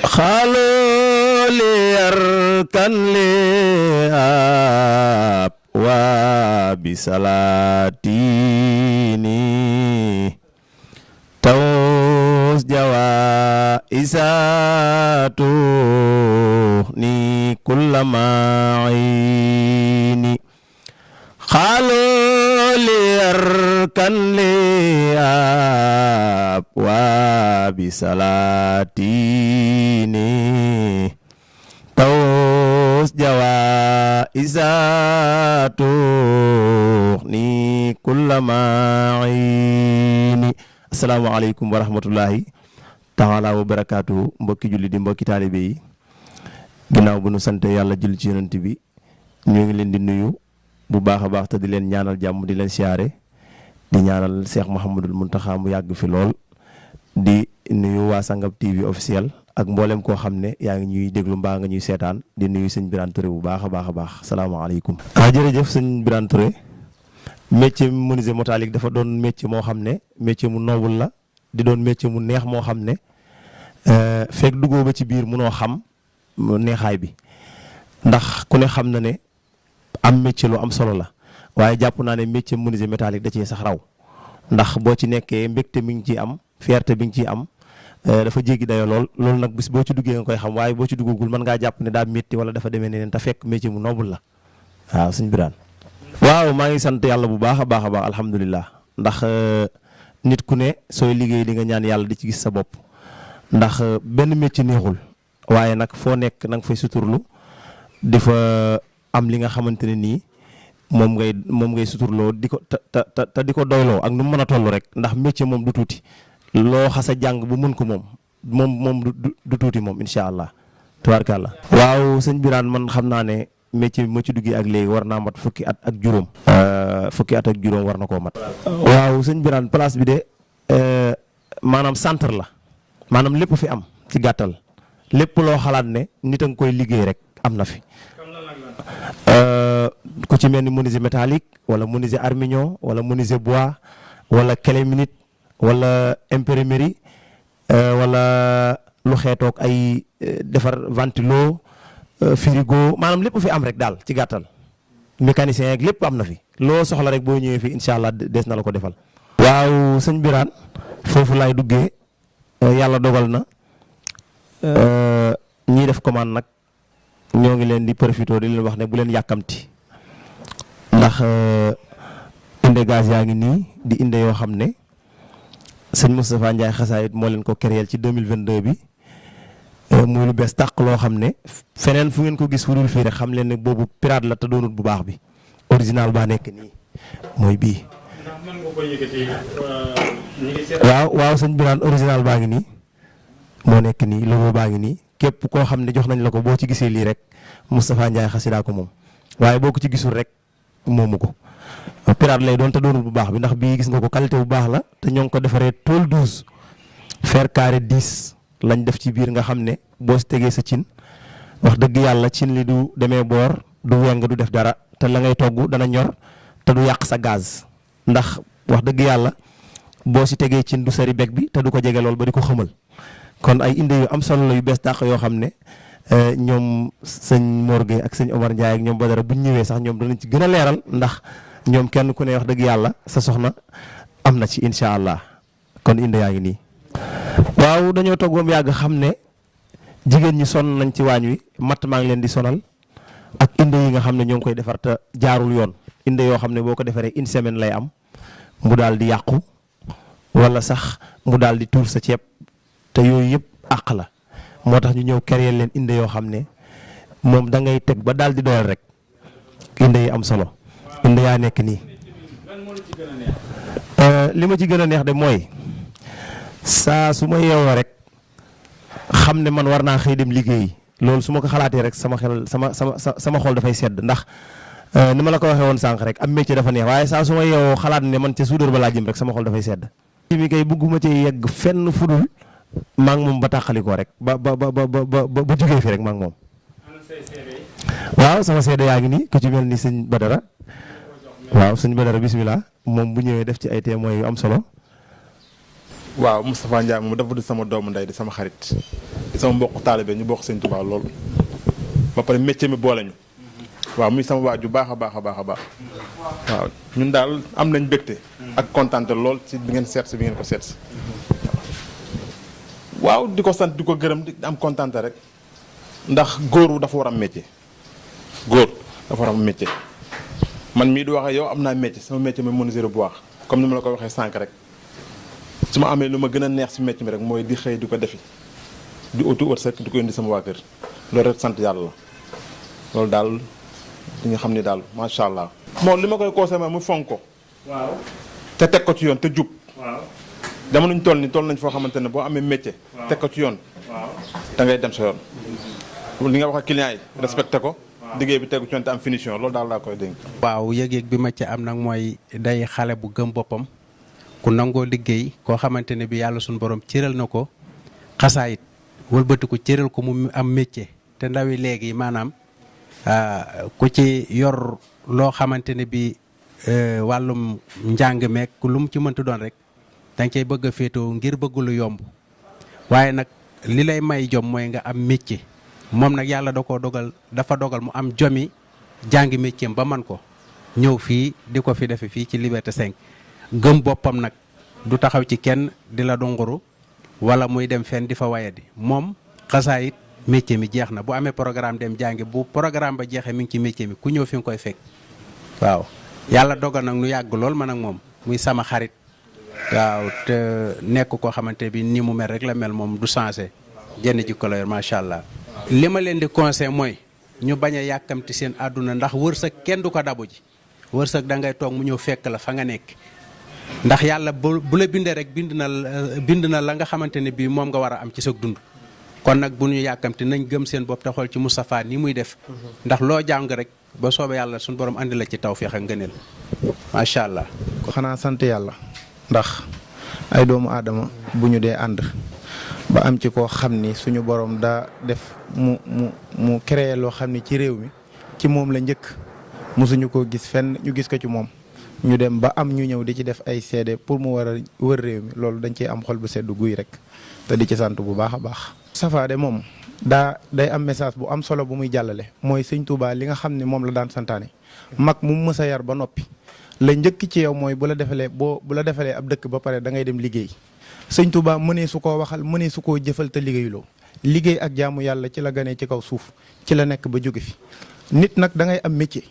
xaaloo li yarkan li ab waa bi salaatini taws jawa isaatu ni kulla maayni xaaloo li yarkan li ab waa bi salaatini taws jawa isaatu ni kulla maayni. asalaamaaleykum wa rahmatullahi taala wa barakaatu mbokki julli di mbokki taalibe yi ginnaaw bu nu sante yàlla julli ci yonent bi ñoo ngi leen di nuyu bu baax a baax te di leen ñaanal jàmm di leen siyaare di ñaanal Cheikh Mouhamadul Mountakha mu yàgg fi lool di nuyu waa Sangam TV officiel ak mboolem koo xam ne yaa ngi ñuy déglu mbaa nga ñuy seetaan di nuyu sëñ Birane Touré bu baax a baax a baax salaamaaleykum. jërëjëf sëñ Birane Touré métier menuisier métallique dafa doon métier moo xam ne métier mu noble la di doon métier mu neex moo xam ne fekk duggoo ba ci biir munoo xam neexaay bi ndax ku ne xam na ne am métier lu am solo la waaye jàpp naa ne métier menuisier métallique da cee sax raw ndax boo ci nekkee mbégte mi ngi ciy am fierté bi nga ciy am dafa jéggi dayo loolu nag bis boo ci duggee nga koy xam waaye boo ci duggagul mën ngaa jàpp ne daa métti wala dafa demee neneen te fekk métier mu noble la waaw sëñ Birane. waaw maa ngi sant yàlla bu baax a baax a baax alhamdulilah ndax nit ku ne sooy liggéey di nga ñaan yàlla di ci gis sa bopp ndax benn métier neexul waaye nag foo nekk na nga fay suturlu di fa am li nga xamante ne nii moom ngay suturloo di ko te di ko doyloo ak nu mu mën a toll rek ndax métier moom du tuuti loo xas a jàng bu mën ko moom du tuuti moom incha allah tabaarkalla. waaw sëñ Birane man xam naa ne métier bi ma ci duggee ak léegi war naa mat fukki at ak juróom. fukki at ak juróom war na koo mat. waaw sëñ Birane place bi de maanaam centre la maanaam lépp fi am ci gàttal lépp loo xalaat ne nit a nga koy liggéey rek am na fi. ku ci mel ni menuisier métallique wala menuisier armignon wala menuisier bois wala clé minute wala imprimerie wala lu xeetoog ay defar ventilo. frigo maanaam lépp fi am rek daal ci gàttal mécanicien yeeg lépp am na fi loo soxla rek boo ñëwee fi incha allah des na la ko defal. waaw sëñ Birane foofu laay duggee yàlla dogal na ñiy def commande nag ñoo ngi leen di profité di leen wax ne bu leen yàkkamti ndax inde gaz yaa ngi nii di inde yoo xam ne sëñ Moustapha Ndiaye xasaayit moo leen ko créer ci 2022 bi. muy lu bees tàq loo xam ne feneen fu ngeen ko gis fu dul fii rek xam leen ne boobu pirate la te doonut bu baax bi original baa nekk nii mooy bii. waaw sëñ Birane original baa ngi nii moo nekk nii logo baa ngi nii képp koo xam ne jox nañ la ko boo ci gisee lii rek Moustapha Ndiaye xasida ko moom waaye boo ko ci gisul rek moomu ko pirate lay doon te doonut bu baax bi ndax bii gis nga ko qualité bu baax la te ñoo ngi ko defaree tôle 12 fer carré 10. lañ def ci biir nga xam ne boo si tegee sa cin wax dëgg yàlla cin li du demee boor du weng du def dara te la ngay togg dana ñor te du yàq sa gaz ndax wax dëgg yàlla boo si tegee cin du sari beg bi te du ko jege lool ba di ko xamal kon ay inde yu am solo la yu bees dàq yoo xam ne ñoom sëñ Mor Gueye ak sëñ Omar Ndiaye ak ñoom Badara buñ ñëwee sax ñoom danañ ci gën a leeral ndax ñoom kenn ku ne wax dëgg yàlla sa soxna am na ci incha allah kon inde yaa ngi nii. waaw dañoo toog ba mu yàgg xam ne jigéen ñi sonn nañ ci waañ wi matt maa ngi leen di sonal ak inde yi nga xam ne ñoo ngi koy defar te jaarul yoon inde yoo xam ne boo ko defaree une semaine lay am mu daal di yàqu wala sax mu daal di tuur sa ceeb te yooyu yëpp àq la moo tax ñu ñëw créer leen inde yoo xam ne moom da ngay teg ba daal di doyal rek inde yi am solo inde yaa nekk nii. li ma ci gën a neex de mooy. saa su ma yeewoo rek xam ne man war naa xëy dem liggéeyi loolu su ma ko xalaatee rek sama xol dafay sedd ndax ni ma la ko waxee woon sànq rek am métier dafa neex waaye saa su ma yeewoo xalaat ne man ca soudeur ba laa jëm rek sama xol dafay sedd. mi kay bëgguma ci yegg fenn fudul maa ngi moom ba tàqalikoo rek ba jógee fi rek maa ngi moom. waaw sama seede yaa ngi nii ku ci mel ni sëñ Badara waaw sëñ Badara bisimilah moom bu ñëwee def ci ay témoins yu am solo. waaw Moustapha Ndiaye moom dafa di sama doomu ndey di sama xarit sama mbokk taalibe ñu bokk sëñ Tuubaa lool ba pare métier mi boole ñu waaw muy sama waaju baax a baax a baax a baax waaw ñun daal am nañ bégte ak kontaante lool ci bi ngeen seet si bi ngeen ko seet si waaw di ko sant di ko gërëm di am kontaante rek ndax góor dafa war am métier góor dafa war am métier man mii di wax ak yow am naa métier sama métier mooy menuisier bois comme ni ma la ko waxee sànq rek su ma amee lu ma gën a neex si métier mi rek mooy di xëy di ko defi di utu wërsëg di ko indi sama waa kër loolu rek sant yàlla la loolu daal di nga xam ni daal macha allah. moom li ma koy conseillé mu fonk ko. waaw te teg ko ci yoon te jub. waaw jamono ñu toll nii toll nañ foo xamante ne boo amee métier. teg ko ci yoon. waaw da ngay dem sa yoon. li nga wax ak client yi respecté ko. liggéey bi tegu ci yoon te am finition loolu daal laa koy dénk. waaw yëg-yëg bi ma ci am nag mooy day xale bu gëm boppam ku nangoo liggéey koo xamante ne bi yàlla suñu borom cëral na ko xasaayit wëlbati ko cëral ko mu am métier te ndawi léegi maanaam ku ci yor loo xamante ne bi wàllum njàng meek lu mu ci mënta doon rek danga cay bëgg a féetoo ngir bëgg lu yomb waaye nag li lay may jom mooy nga am métier moom nag yàlla dafa dogal mu am jomi jàngi métier ba man ko ñëw fii di ko fi defe fii ci Liberté 5 gëm boppam nag du taxaw ci kenn di la donguru wala muy dem fenn di fa wayadi moom xasaayit métier mi jeex na bu amee programme dem jàngi bu programme ba jeexee mi ngi ci métier mi ku ñëw fi nga koy fekk waaw yàlla dogal nag nu yàgg lool man ak moom muy sama xarit waaw te nekk koo xamante bi ni mu mel rek la mel moom du changé jenn jikko la yor macha allah. li ma leen di conseil mooy ñu bañ a yàkkamti seen àdduna ndax wërsëg kenn du ko dabu ji wërsëg da ngay toog mu ñëw fekk la fa nga nekk ndax yàlla bu la bindee rek bind na la nga xamante ne bii moom nga war a am ci sa dund. kon nag bu ñu yàkkamti nañ gëm seen bopp te xool ci Moustapha ni muy def ndax loo jàng rek ba soobee yàlla suñu borom andi la ci tawfeex ak ngëneel macha allah. xanaa sant yàlla ndax ay doomu aadama bu ñu dee ànd ba am ci koo xam ni suñu borom daa def mu créé loo xam ni ci réew mi ci moom la njëkk mosuñu koo gis fenn ñu gis ko ci moom ñu dem ba am ñu ñëw di ci def ay seede pour mu war a wër réew mi loolu dañ ciy am xol bu sedd guy rek te di ci sant bu baax a baax. Moustapha de moom day am message bu am solo bu muy jàllale mooy sëñ Touba li nga xam ne moom la daan santaane mag mu mës a yar ba noppi la njëkk ci yow mooy bu la defalee ab dëkk ba pare da ngay dem liggéey sëñ Touba mënee su koo waxal mënee su koo jëfal te liggéeyuloo liggéey ak jaamu yàlla ci la ganee ci kaw suuf ci la nekk ba jóge fi nit nag da ngay am métier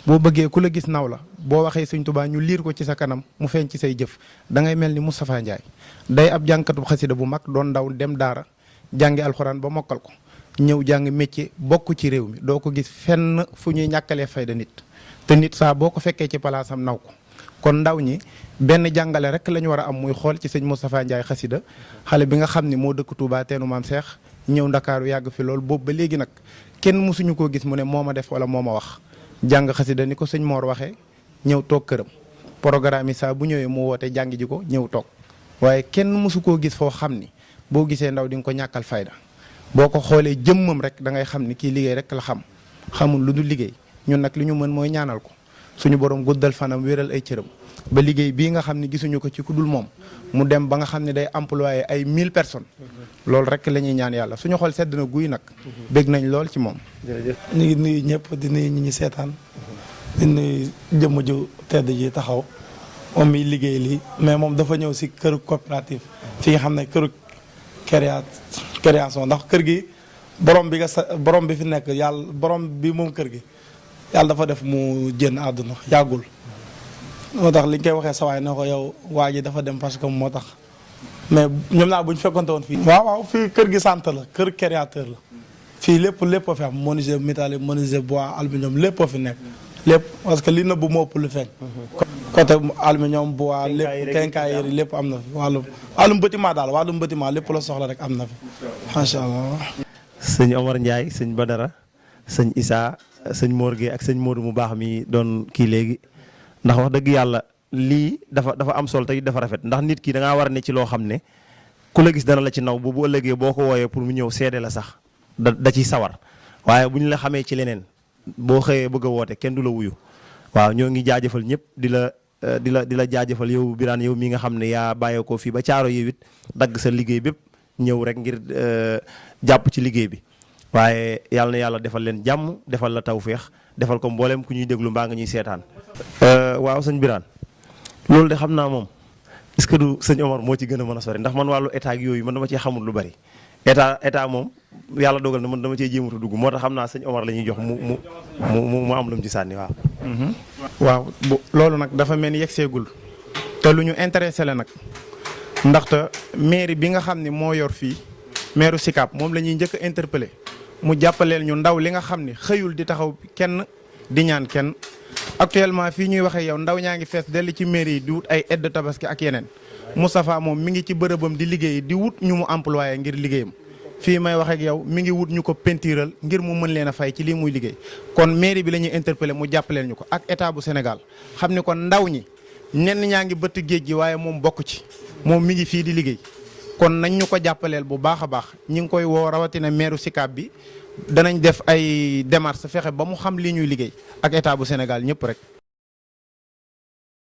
boo bëggee ku la gis naw la boo waxee sëñ Touba ñu liir ko ci sa kanam mu feeñ ci say jëf da ngay mel ni Moustapha Ndiaye day ab jànkatub xasida bu mag doon ndaw dem daara jàngi alxuraan ba mokkal ko ñëw jàng métier bokk ci réew mi doo ko gis fenn fu ñuy ñàkkalee fayda nit te nit saa boo ko fekkee ci palaasam naw ko kon ndaw ñi benn jàngale rek la ñu war a am muy xool ci sëñ Moustapha Ndiaye xasida xale bi nga xam ne moo dëkk Touba teenu maam Cheikh ñëw Ndakaaru yàgg fi loolu boobu ba léegi nag kenn mësuñu koo gis mu ne moo ma def wala moo ma wax jàng xasida ni ko sëñ Mor waxee ñëw toog këram programme yi saa bu ñëwee mu woote jàng ji ko ñëw toog waaye kenn mësu koo gis foo xam ni boo gisee ndaw di nga ko ñàkkal fayda boo ko xoolee jëmmam rek da ngay xam ni kii liggéey rek la xamul lu dul liggéey ñun nag li ñu mën mooy ñaanal ko suñu borom guddal fanam wéral ay cëram ba liggéey bii nga xam ne gisuñu ko ci ku dul moom mu dem ba nga xam ne day employé ay 1000 personnes loolu rek la ñuy ñaan yàlla suñu xol sedd na guy nag bég nañ lool ci moom. jërëjëf ñu ngi nuyu ñëpp di nuyu ñi ñu seetaan di nuyu jëmm ju tedd ji taxaw moom miy liggéey lii mais moom dafa ñëw si këru coopérative fi nga xam ne këru création ndax kër gi borom bi fi nekk yàlla borom bi moom kër gi yàlla dafa def mu jénn àdduna yàggul moo tax li ñu koy waxee sawaay ne ko yow waa ji dafa dem parce que moo tax mais ñoom naa bu ñu fekkonte woon fii waaw fii kër gi sant la kër créateur la fii lépp a fi am menuisier métallique menuisier bois aluminium lépp a fi nekk lépp parce que li nëbb moo ëpp lu feeñ côté aluminium bois lépp quincaillerie lépp am na fi wàllum bâtiment daal wàllum bâtiment lépp la soxla rek am na fi macha allah. sëñ Omar Ndiaye sëñ Badara sëñ Issa sëñ Mor Gueye ak sëñ Modou mu baax mi doon kii léegi ndax wax dëgg yàlla lii dafa am solo tey dafa rafet ndax nit ki da ngaa war a ne ci loo xam ne ku la gis dana la ci naw bu ëllëgee boo ko wooyee pour mu ñëw seede la sax da ciy sawar waaye bu ñu la xamee ci leneen boo xëyee bëgg a woote kenn du la wuyu waaw ñoo ngi jaajëfal ñëpp di la jaajëfal yow Birane yow mi nga xam ne yaa bàyyeekoo fii ba caaro yow it dagg sa liggéey bépp ñëw rek ngir jàpp ci liggéey bi waaye yàlla na yàlla defal leen jàmm defal la tawféex defal ko mboolem ku ñuy déglu mbaa nga ñuy seetaan. waaw sëñ Birane loolu de xam naa moom est-ce que du sëñ Omar moo ci gën a mën a sori ndax man wàllu état ak yooyu man dama cee xamul lu bari état moom yàlla dogal na man dama cee jéematu dugg moo tax xam naa sëñ Omar la ñuy jox mu am lu mu ci sànni waaw. waaw loolu nag dafa mel ni yegseegul te lu ñu intéressé la nag ndaxte mairie bi nga xam ne moo yor fii maire Sicap moom la ñuy njëkk a interpellé mu jàppaleel ñu ndaw li nga xam ne xëyul di taxaw kenn di ñaan kenn. actuellement fii ñuy waxee yow ndaw ñaa ngi fees dell ci mairie yi di wut ay aide tabaski ak yeneen Moustapha moom mi ngi ci bërëbam di liggéey di wut ñu mu employé ngir liggéeyam fii may wax ak yow mi ngi wut ñu ko pentiral ngir mu mën leen a fay ci lii muy liggéey kon mairie bi la ñuy interpellé mu jàppaleel ñu ko ak état bu Sénégal xam ni kon ndaw ñi ñenn ñaa ngi bëtt géej gi waaye moom bokk ci moom mi ngi fii di liggéey kon nañ ñu ko jàppaleel bu baax a baax ñi ngi koy woo rawatina maire Sicap bi danañ def ay démarches fexe ba mu xam li ñuy liggéey ak état bu Sénégal ñëpp rek.